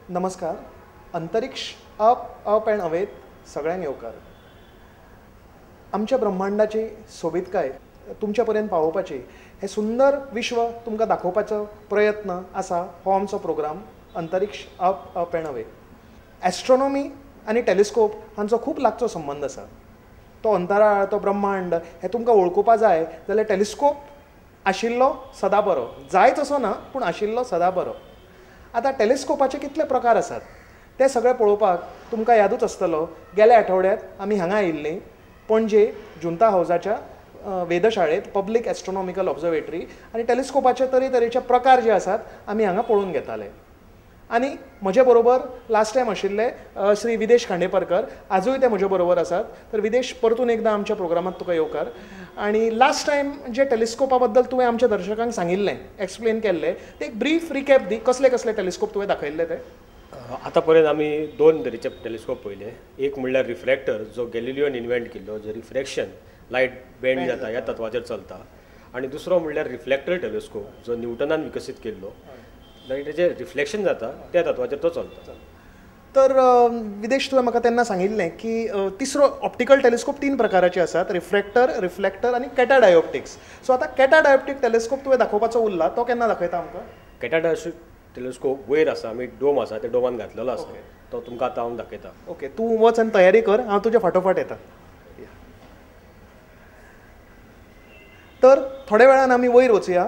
नमस्कार. अंतरिक्ष up up and अवेत सगळ्यांक येवकार. आमच्या ब्रह्मांडाची सोबीतकाय तुमच्या पर्यंत पावोवपाची हें सुंदर विश्व तुमकां दाखोवपाचो प्रयत्न आसा हो आमचो प्रोग्राम अंतरिक्ष up up and away. Astronomy आनी टेलिस्कोप हांचो खूब लागचो संबंद आसा. तो अंतराळ, तो ब्रह्मांड हें तुमकां वळखुपा जाय जाल्यार टेलिस्कोप आशिल्लो सदां बरो. जायच असो ना, पूण आशिल्लो सदां बरो. आतां टेलिस्कोपाचे कितले प्रकार आसात ते सगळे पळोवपाक तुमकां यादूच आसतलो, गेल्या आठवड्यांत आमी हांगा आयिल्लीं पणजे जुंता हावजाच्या वेधशाळेंत पब्लीक एस्ट्रोनॉमिकल ऑब्जर्वेटरी, आनी टेलिस्कोपाचे तरेतरेचे प्रकार जे आसात आमी हांगा पळोवन घेताले. आनी म्हजे बरोबर लास्ट टायम आशिल्ले श्री विदेश खांडेपारकर, आजूय ते म्हजे बरोबर आसात. तर विदेश, परतून एकदां आमच्या प्रोग्रामांत तुका येवकार. आनी लास्ट टायम जे टेलिस्कोपा बद्दल तुवें आमच्या दर्शकांक सांगिल्लें, एक्सप्लेन केल्लें, ते एक ब्रीफ रिकॅप दी, कसले कसले टेलिस्कोप तुवें दाखयल्ले ते. आतां पर्यंत आमी दोन तरेचे टेलिस्कोप पळयले. एक म्हणल्यार रिफ्रॅक्टर, जो गॅलिलियोन इन्व्हेंट केल्लो, जो रिफ्रॅक्शन लायट बेंड जाता ह्या तत्वाचेर चलता. आनी दुसरो म्हणल्यार रिफ्लॅक्टर टेलिस्कोप, जो न्यूटनान विकसीत केल्लो, लायटीचें रिफ्लेक्शन जाता त्या तत्वाचेर तो चलता. तर विदेश, तुवें म्हाका तेन्ना सांगिल्लें की तिसरो ऑप्टिकल टेलिस्कोप तीन प्रकाराचे आसात, रिफ्रॅक्टर, रिफ्लॅक्टर आनी कॅटाडायोप्टिक्स. सो आतां कॅटाडायोप्टीक टेलिस्कोप तुवें दाखोवपाचो उरला, तो केन्ना दाखयता आमकां? कॅटाडायोप्टीक टेलिस्कोप वयर आसा, आमी डोम आसा त्या डोमान घातलेलो आसा, तो तुमकां आतां हांव दाखयता. ओके, तूं वच आनी तयारी कर, हांव तुज्या फाटोफाट येता. तर थोड्या वेळान आमी वयर वचुया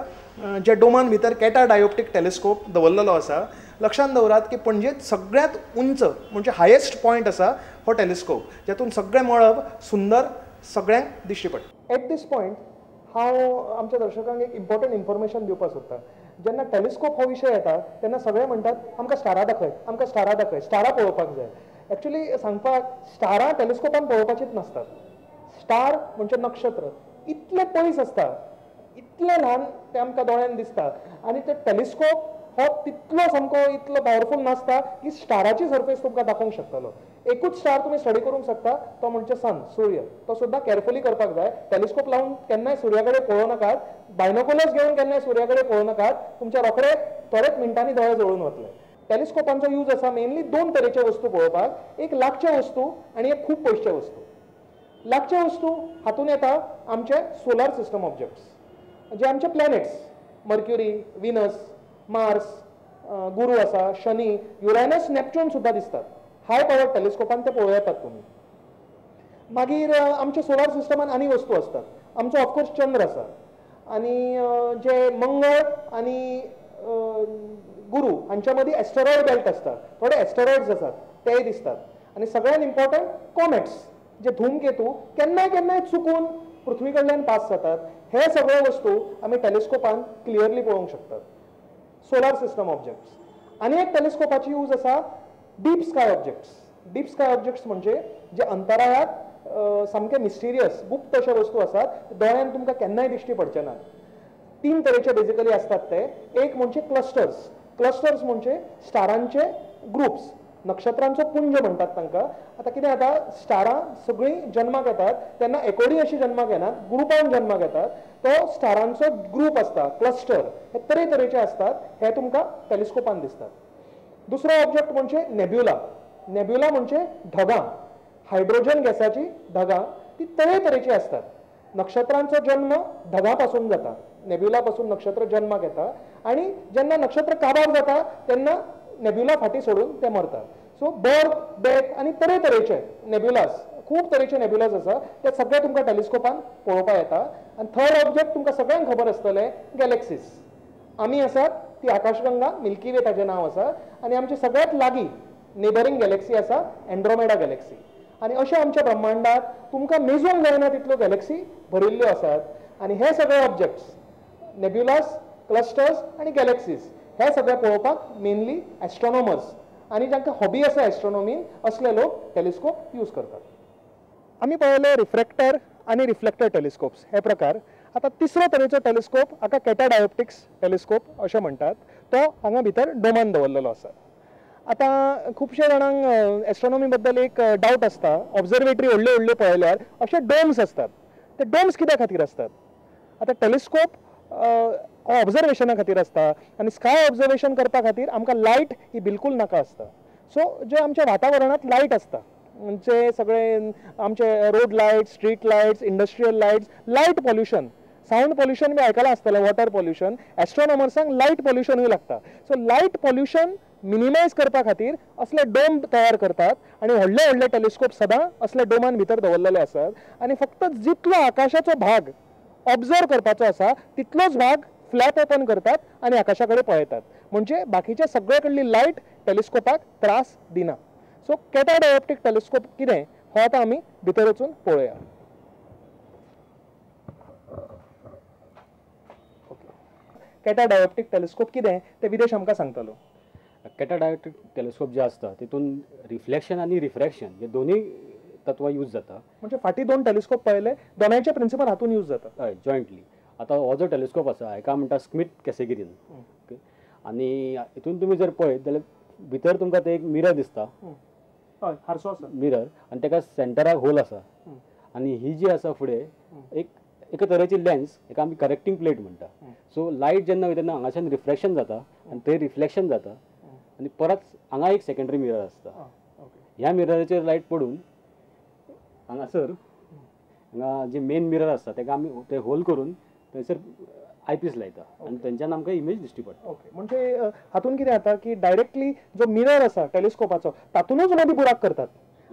ज्या डोमान भितर कॅटाडायोप्टीक टेलिस्कोप दवरलेलो आसा. लक्षांत दवरात की पणजेंत सगळ्यांत उंच म्हणजे हायेस्ट पॉयंट आसा हो टेलिस्कोप, ज्यातून सगळें मळब सुंदर सगळ्यांक दिश्टी पडटा. एट these point हांव आमच्या दर्शकांक एक इम्पॉर्टंट इन्फॉर्मेशन दिवपाक सोदतां. जेन्ना टेलिस्कोप हो विशय येता तेन्ना सगळे म्हणटात आमकां स्टारां दाखय, आमकां स्टारां दाखय, स्टारां पळोवपाक जाय. एक्चुली सांगपाक स्टारां टेलिस्कोपान पळोवपाचीच नासतात. स्टार म्हणजे नक्षत्र इतलें पयस आसता, इतलें ल्हान तें आमकां दोळ्यान दिसता, आनी ते टेलिस्कोप हो तितलो सामको इतलो पावरफूल नासता की स्टाराची सर्फेस तुमकां दाखोवंक शकतलो. एकूच स्टार तुमी स्टडी करूंक शकता, तो म्हणजे सन, सूर्य. तो सुद्दां केअरफुली करपाक जाय. टेलिस्कोप लावन केन्नाय सुर्या कडेन पळोवं नाकात, बायनोकुलर्स घेवन केन्नाय सुर्या कडेन पळोवं नाकात, तुमच्या रोखडे थोडेच मिनटांनी दोळे जळून वतले. टेलिस्कोपांचो यूज आसा मेनली दोन तरेच्यो वस्तू पळोवपाक, एक लागच्या वस्तू आनी एक खूब पयसच्या वस्तू. लागच्या वस्तू हातून येता आमचे सोलार सिस्टम ऑब्जेक्ट्स, जे आमचे प्लॅनेट्स, मर्क्युरी, विनस, मार्स, गुरू आसा, शनी, युरेनस, नॅपच्यून सुद्दां दिसतात. हाय पॉवर टेलिस्कोपान ते पळोवं येतात तुमी. मागीर आमच्या सोलार सिस्टमान आनी वस्तू आसतात. आमचो ऑफकोर्स चंद्र आसा, आनी जे मंगळ आनी गुरू हांच्या मदीं एस्टेरॉयड बेल्ट आसता, थोडे एस्टेरॉयड्स आसात तेय दिसतात. आनी सगळ्यान इम्पॉर्टंट कॉमेट्स, जे धूमकेतू केन्नाय केन्नाय चुकून पृथ्वी कडल्यान पास जातात. हे सगळे वस्तू आमी टेलिस्कोपान क्लियरली पळोवंक शकतात. Solar system objects. आनी एक टेलिस्कोपाची यूज आसा deep sky objects. Deep sky objects म्हणजे जे अंतराळात सामके मिस्टिरियस, गुप्त अशे वस्तू आसात, दोळ्यान तुमकां केन्नाय दिश्टी पडचे नात. तीन तरेचे बेजिकली आसतात ते. एक म्हणजे क्लस्टर्स. क्लस्टर्स म्हणजे स्टारांचे ग्रुप्स, नक्षत्रांचो पुंज म्हणटात तांकां. आतां कितें जाता, स्टारां सगळीं जन्माक येतात तेन्ना एकोडी अशी जन्माक येनात, ग्रुपान जन्माक येतात. तो स्टारांचो ग्रूप आसता, क्लस्टर, हे तरेतरेचे आसतात, हे तुमकां टेलिस्कोपान दिसतात. दुसरो ऑब्जेक्ट म्हणजे नेब्युला. नेब्युला म्हणजे ढगां, हायड्रोजन गॅसाची ढगां, ती तरेतरेची आसतात. नक्षत्रांचो जन्म ढगां पासून जाता, नेब्युला पासून नक्षत्र जन्माक येता, आनी जेन्ना नक्षत्र काबार जाता तेन्ना नेब्युला फाटीं सोडून ते मरतात. सो बर्थ, डेथ आनी तरेतरेचे नेब्युलास, खूब तरेचे नेब्युलास आसा, ते सगळे तुमकां टेलिस्कोपान पळोवपाक येता. आनी थर्ड ऑब्जेक्ट तुमकां सगळ्यांक खबर आसतलें, गॅलेक्सीस. आमी आसात ती आकाशगंगा, मिल्की वे ताचें नांव आसा, आनी आमची सगळ्यांत लागीं नेबरींग गॅलेक्सी आसा एन्ड्रोमेडा गॅलेक्सी. आनी अशें आमच्या ब्रह्मांडात तुमकां मेजूंक जायना तितल्यो गॅलेक्सी भरिल्ल्यो आसात. आनी हे सगळे ऑब्जेक्ट्स, नेब्युलास, क्लस्टर्स आनी गॅलेक्सीज, हे सगळे पळोवपाक मेनली एस्ट्रोनॉमर्स आनी जांकां हॉबी आसा एस्ट्रोनॉमीन असले लोक टेलिस्कोप यूज करतात. आमी पळयले रिफ्रॅक्टर आनी रिफ्लॅक्टर टेलिस्कोप्स हे प्रकार. आतां तिसरो तरेचो टेलिस्कोप हाका कॅटाडायोप्टिक्स टेलिस्कोप अशें म्हणटात, तो हांगा भितर डोमान दवरलेलो आसा. आतां खुबशे जाणांक एस्ट्रोनॉमी बद्दल एक डावट आसता, ऑब्जर्वेटरी व्हडल्यो व्हडल्यो पळयल्यार अशे डोम्स आसतात, ते डोम्स कित्या खातीर आसतात? आतां टेलिस्कोप ऑब्जर्वेशना खातीर आसता आनी स्काय ऑब्जर्वेशन करपा खातीर आमकां लायट ही बिलकूल नाका आसता. सो जे आमच्या वातावरणांत लायट आसता म्हणजे सगळे आमचे road lights, street lights, industrial lights, light pollution, sound pollution B आयकलां आसतलें, वॉटर पॉल्युशन, एस्ट्रोनॉमर्सांक लायट पॉल्युशनूय लागता. सो लायट पॉल्युशन मिनिमायज करपा खातीर असले डोम तयार करतात आनी व्हडले व्हडले टेलिस्कोप सदां असले डोमान भितर दवरलेले आसात आनी फक्त जितलो आकाशाचो भाग ऑब्जर्व करपाचो आसा तितलोच भाग फ्लॅप ओपन करतात आनी आकाशा कडेन पळयतात, म्हणजे बाकीच्या सगळे कडली लायट टेलिस्कोपाक त्रास दिना. सो कॅटाडायोप्टीक टेलिस्कोप कितें हो आतां आमी भितर वचून पळोवया. कॅटाडायोप्टीक टेलिस्कोप कितें तें विदेश आमकां सांगतलो. कॅटाडायोप्टीक टेलिस्कोप जे आसता तितून रिफ्लेक्शन आनी रिफ्रॅक्शन हे दोनूय तत्वां यूज जाता. म्हणजे फाटीं दोन टेलिस्कोप पळयले, दोनांयचे प्रिंसिपल हातून यूज जाता. हय, जॉयंटली. आतां हो जो टेलिस्कोप आसा हेका म्हणटा स्मिथ कॅसेग्रीन. ओके, आनी हितून तुमी जर पळयत जाल्यार भितर तुमकां ते एक मिरर दिसता. हय, हारसो आसा मिरर आनी तेका सेंटराक होल आसा आनी ही जी आसा फुडें एक एका तरेची लेन्स, हेका आमी करेक्टींग प्लेट म्हणटा. सो लायट जेन्ना वयता तेन्ना हांगाच्यान रिफ्लेक्शन जाता आनी थंय रिफ्लेक्शन जाता आनी परत हांगा एक सेकेंडरी मिरर आसता. ह्या मिरराचेर लायट पडून हांगासर हांगा जे मेन मिरर आसता तेका आमी ते होल करून थंयसर आयपीस लायता आनी थंयच्यान आमकां इमेज दिश्टी पडटा. ओके, म्हणजे हातून कितें जाता की डायरेक्टली जो मिरर आसा टेलिस्कोपाचो तातूनच मदीं बुराक करतात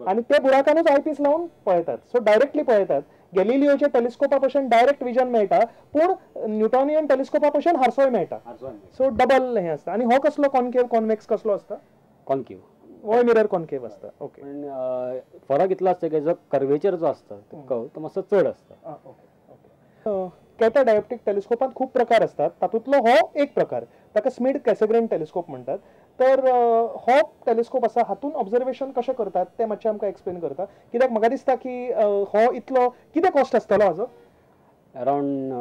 आनी ते बुराकानूच आयपीस लावन पळयतात. सो डायरेक्टली पळयतात. गॅलिलियोच्या टेलिस्कोपा भशेन डायरेक्ट विजन मेळटा, पूण न्यूटॉनियन टेलिस्कोपा भशेन हारसोय मेळटा. सो डबल हें आसता. आनी हो कसलो कॉन्केव कॉन्वेक्स कसलो आसता? कॉन्केव. हो मिरर कॉन्केव आसता. ओके, पण फरक इतलो आसता की जो कर्वेचर जो आसता कर्व तो मातसो चड आसता. ओके, कॅटाडायोप्टीक टेलिस्कोपांत खूब प्रकार आसतात, तातूंतलो हो एक प्रकार, ताका स्मिथ कॅसेग्रेन टेलिस्कोप म्हणटात. तर हो टेलिस्कोप आसा हातून ऑब्जर्वेशन कशें करतात तें मातशें आमकां एक्सप्लेन करता, कित्याक म्हाका दिसता की हो इतलो कितें कॉस्ट आसतलो हाजो? अरावंड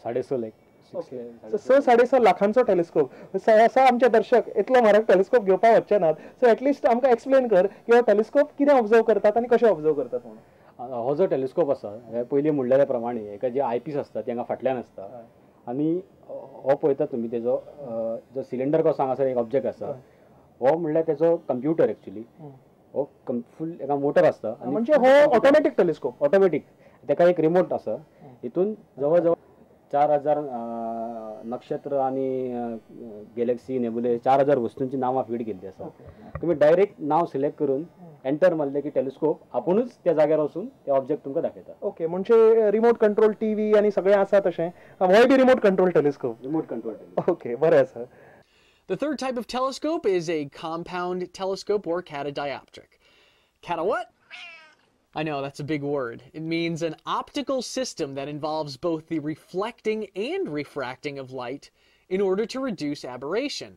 6.5 लाख. 6-6.5 लाखांचो टेलिस्कोप. सहसा आमचे दर्शक इतलो म्हारग टेलिस्कोप घेवपाक वचचे नात. सो एटलिस्ट आमकां एक्सप्लेन कर की हो टेलिस्कोप कितें ऑब्जर्व करतात आनी कशें ऑब्जर्व करतात म्हणून. हो जो टेलिस्कोप आसा हे पयलीं म्हणलेल्या प्रमाणे हेका जे आयपीस आसता ते हांगा फाटल्यान आसता आनी हो पळयता तुमी तेजो जो सिलिंडर कसो हांगासर एक ऑब्जेक्ट आसा हो म्हणल्यार तेजो कंप्युटर एक्चुली. हो फूल एका मोटर आसता म्हणजे हो ऑटोमॅटीक टेलिस्कोप. ऑटोमॅटीक, तेका एक रिमोट आसा. हितून जवळ जवळ 4000 नक्षत्र आनी गॅलेक्सी नेबुले 4000 वस्तूंची नांवां फीड केल्ली आसा. तुमी डायरेक्ट नांव सिलेक्ट करून एंटर मारलें की टेलिस्कोप आपुणूच त्या जाग्यार वचून ते ऑब्जेक्ट तुमकां दाखयता. ओके, म्हणजे रिमोट कंट्रोल टीव्ही आनी सगळें आसा तशें होय बी remote control telescope. Remote control telescope. Okay, बरें आसा. The third type of telescope is a compound telescope or catadioptric. Cata what? I know, that's a big word. It means an optical system that involves both the reflecting and refracting of light in order to reduce aberration.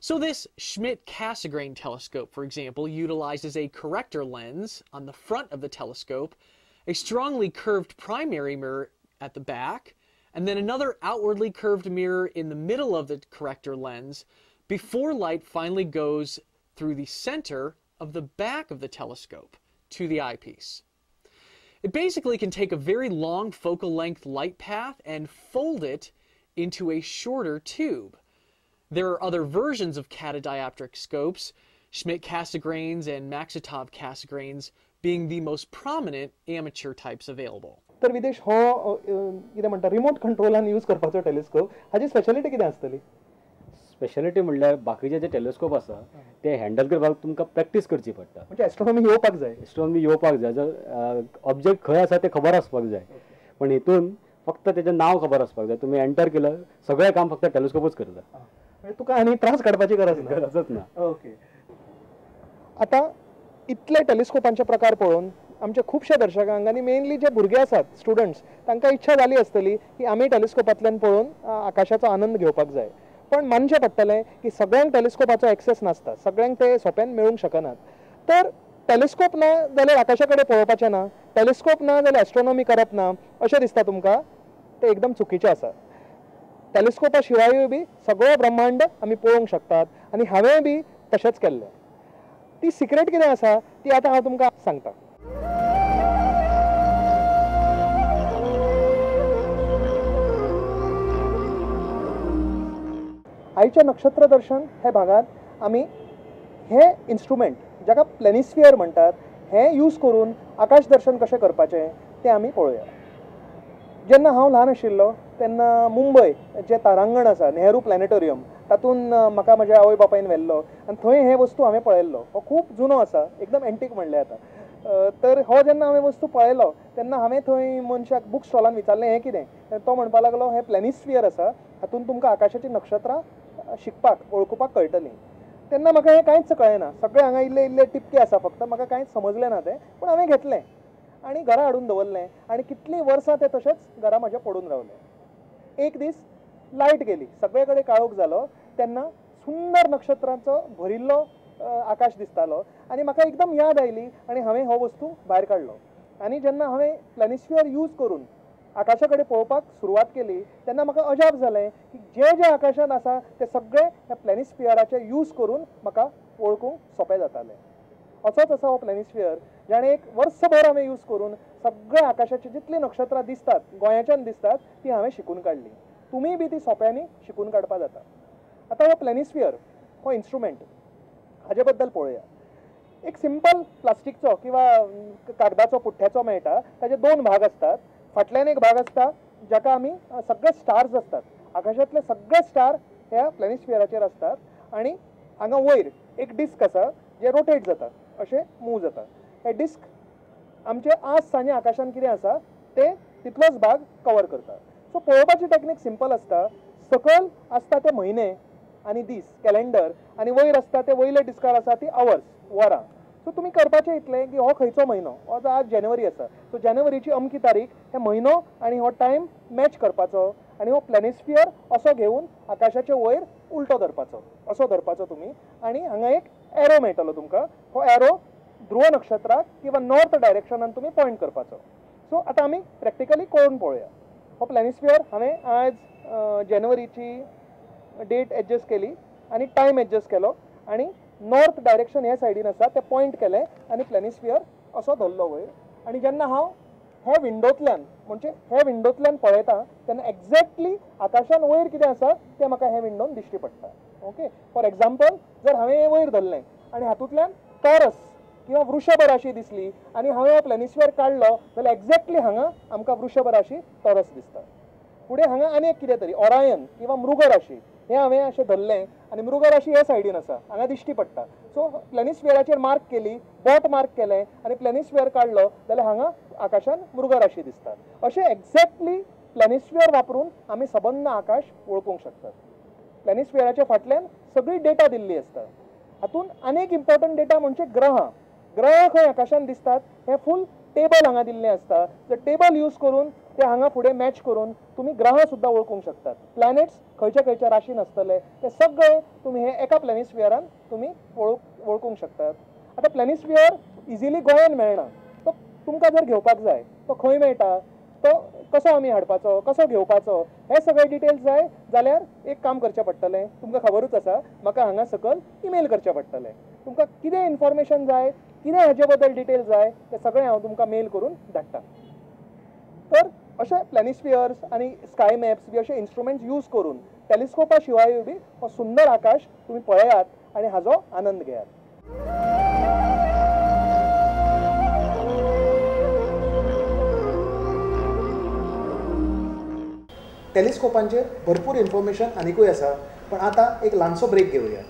So this Schmidt-Cassegrain telescope, for example, utilizes a corrector lens on the front of the telescope, a strongly curved primary mirror at the back, and then another outwardly curved mirror in the middle of the corrector lens before light finally goes through the center of the back of the telescope to the eyepiece. It basically can take a very long focal length light path and fold it into a shorter tube. There are other versions of catadioptric scopes, Schmidt-Cassegrains and Maksutov-Cassegrains being the most prominent amateur types available. तर विदेश हो कितें म्हणटा remote कंट्रोलान use करपाचो telescope, हाजी speciality कितें आसतली? Speciality म्हणल्यार बाकीचे जे टेलिस्कोप आसा ते हँडल करपाक तुमकां प्रॅक्टीस करची पडटा. म्हणजे एस्ट्रोनॉमी येवपाक जाय. एस्ट्रोनॉमी येवपाक जाय, जर ऑब्जेक्ट खंय आसा तें खबर आसपाक जाय. पण हितून फक्त तेजें नांव खबर आसपाक जाय. तुमी एंटर केलं सगळें काम फक्त टेलिस्कोपूच करता, तुका आनी त्रास काडपाची गरज ना. गरजच ना. ओके, आतां इतले टेलिस्कोपांचे प्रकार पळोवन आमच्या खुबश्या दर्शकांक आनी मेनली जे भुरगे आसात स्टुडंट्स तांकां इच्छा जाली आसतली की आमी टेलिस्कोपांतल्यान पळोवन आकाशाचो आनंद घेवपाक जाय. पण मानचें पडटलें की सगळ्यांक टेलिस्कोपाचो एक्सेस नासता, सगळ्यांक ते सोंप्यान मेळूंक शकनात. तर टेलिस्कोप ना जाल्यार आकाशा कडेन पळोवपाचें ना, टेलिस्कोप ना जाल्यार एस्ट्रोनॉमी करप ना अशें दिसता तुमकां, तें एकदम चुकीचें आसा. टेलिस्कोपा शिवायूय बी सगळो ब्रह्मांड आमी पळोवंक शकतात आनी हांवेंय बी तशेंच केल्लें. ती सिक्रेट कितें आसा ती आतां हांव तुमकां सांगता. आयच्या नक्षत्र दर्शन हे भागांत आमी हे इन्स्ट्रुमेंट जाका प्लॅनिस्फियर म्हणटात हें यूज करून आकाश दर्शन कशें करपाचें तें आमी पळोवया. जेन्ना हांव ल्हान आशिल्लो तेन्ना मुंबय जें तारांगण आसा नेहरू प्लॅनेटोरियम तातूंत म्हाका म्हज्या आवय बापायन व्हेल्लो आनी थंय हे वस्तू हांवें पळयल्लो. हो खूब जुनो आसा, एकदम एन्टीक म्हणलें जाता. तर हो जेन्ना हांवें वस्तू पळयलो तेन्ना हांवें थंय मनशाक बूक स्टॉलान विचारलें हें कितें, तो म्हणपाक लागलो हें प्लॅनिस्फियर आसा, हातूंत तुमकां आकाशाचीं नक्षत्रां शिकपाक वळखुपाक कळटलीं. तेन्ना म्हाका हें कांयच कळ्ळें ना, सगळें हांगा इल्ले इल्ले टिपके आसा फक्त, म्हाका कांयच समजलें ना तें, पूण हांवें घेतलें आनी घरा हाडून दवरलें आनी कितलीं वर्सां तें तशेंच घरा म्हज्या पडून रावलें. एक दीस लायट गेली, सगळे कडेन काळोख जालो, तेन्ना सुंदर नक्षत्रांचो भरिल्लो आकाश दिसतालो आनी म्हाका एकदम याद आयली आनी हांवें हो वस्तू भायर काडलो. आनी जेन्ना हांवें प्लॅनिस्फियर यूज करून आकाशा कडेन पळोवपाक सुरवात केली तेन्ना म्हाका अजाप जालें की जे जे आकाशांत आसा ते सगळे ह्या प्लॅनिस्फियराचे यूज करून म्हाका वळखूंक सोंपें जातालें. असोच आसा हो प्लॅनिस्फियर जाणें एक वर्सभर हांवें यूज करून सगळे आकाशाची जितलीं नक्षत्रां दिसतात गोंयाच्यान दिसतात ती हांवें शिकून काडली. तुमीय बी ती सोंप्यांनी शिकून काडपाक जाता. आतां हो प्लॅनिस्फियर हो इन्स्ट्रुमेंट हाजे बद्दल पळोवया. एक सिंपल प्लास्टिकचो किंवा कागदाचो पुठ्ठ्याचो मेळटा, ताजे दोन भाग आसतात. फाटल्यान एक भाग आसता जाका आमी सगळे स्टार्स आसतात, आकाशांतले सगळे स्टार ह्या प्लॅनिस्फियराचेर आसतात आनी हांगा वयर एक डिस्क आसा जे रोटेट जाता, अशें मूव जाता. हे डिस्क आमचे आज सांजे आकाशान कितें आसा ते तितलोच भाग कवर करता. सो पळोवपाची टॅक्नीक सिंपल आसता. सकयल आसता ते म्हयने आनी दीस कॅलेंडर आनी वयर आसता ते वयले डिस्कार आसा ती अवर्स वरां. सो तुमी करपाचें इतलें की हो खंयचो म्हयनो, हो आज जानेवारी आसा, सो जानेवारीची अमकी तारीख, हे म्हयनो आनी हो टायम मॅच करपाचो आनी हो प्लॅनिस्फियर असो घेवन आकाशाचे वयर उलटो धरपाचो, असो धरपाचो तुमी आनी हांगा एक एरो मेळटलो तुमकां. हो एरो ध्रुव नक्षत्राक किंवा नॉर्थ डायरेक्शनान तुमी पॉयंट करपाचो. सो आतां आमी प्रॅक्टिकली करून पळोवया. हो प्लॅनिस्फियर हांवें आज जानेवारीची डेट एडजस्ट केली आनी टायम एडजस्ट केलो आनी नॉर्थ डायरेक्शन ह्या सायडीन आसा तें पॉयंट केलें आनी प्लॅनिस्फियर असो धरलो वयर. आनी जेन्ना हांव हे विंडोंतल्यान म्हणजे हे विंडोंतल्यान पळयता तेन्ना एक्झॅक्टली आकाशान वयर कितें आसा तें म्हाका हे विंडोन दिश्टी पडटा. ओके, फॉर एक्झाम्पल जर हांवें हें वयर धरलें आनी हातूंतल्यान टॉरस किंवा वृषभ राशी दिसली आनी हांवें हो प्लॅनिस्फियर काडलो जाल्यार एक्झॅक्टली हांगा आमकां वृषभ राशी टॉरस दिसता. फुडें हांगा आनी एक कितें तरी ओरायन किंवा मृग राशी हें हांवें अशें धरलें आनी मृग राशी हे सायडीन आसा, हांगा दिश्टी पडटा. सो प्लॅनिस्फियराचेर मार्क केली, बोट मार्क केलें आनी प्लॅनिस्फियर काडलो जाल्यार हांगा आकाशान मृग राशी दिसता. अशें एक्झॅक्टली प्लॅनिस्फियर वापरून आमी सबंद आकाश वळखूंक शकतात. प्लॅनिस्फियराच्या फाटल्यान सगळी डेटा दिल्ली आसता. हातूंत आनीक इम्पॉर्टंट डेटा म्हणजे ग्रहां. ग्रह खंय आकाशान दिसतात हें फूल टेबल हांगा दिल्लें आसता. तर टेबल यूज करून ते हांगा फुडें मॅच करून तुमी ग्रहां सुद्दां वळखूंक शकतात. प्लॅनेट्स खंयच्या खंयच्या राशीन आसतले ते सगळे तुमी हे एका प्लॅनिस्फियरान तुमी वळखूंक शकतात. आतां प्लॅनिस्फियर इजिली गोंयान मेळना, तो तुमकां जर घेवपाक जाय तो खंय मेळटा, तो कसो आमी हाडपाचो, कसो घेवपाचो, हे सगळे डिटेल्स जाय जाल्यार एक काम करचें पडटलें, तुमकां खबरूच आसा, म्हाका हांगा सकयल इमेल करचें पडटलें. तुमकां कितें इन्फॉर्मेशन जाय, कितें हाजे बद्दल डिटेल्स जाय तें सगळें हांव तुमकां मेल करून धाडटा. तर अशे प्लॅनिस्फियर्स आनी स्काय मॅप्स बी अशे इन्स्ट्रुमेंट्स यूज करून टेलिस्कोपा शिवाय बी हो सुंदर आकाश तुमी पळयात आनी हाजो आनंद घेयात. टेलिस्कोपांचेर भरपूर इन्फॉर्मेशन आनिकूय आसा, पण आतां एक ल्हानसो ब्रेक घेवया.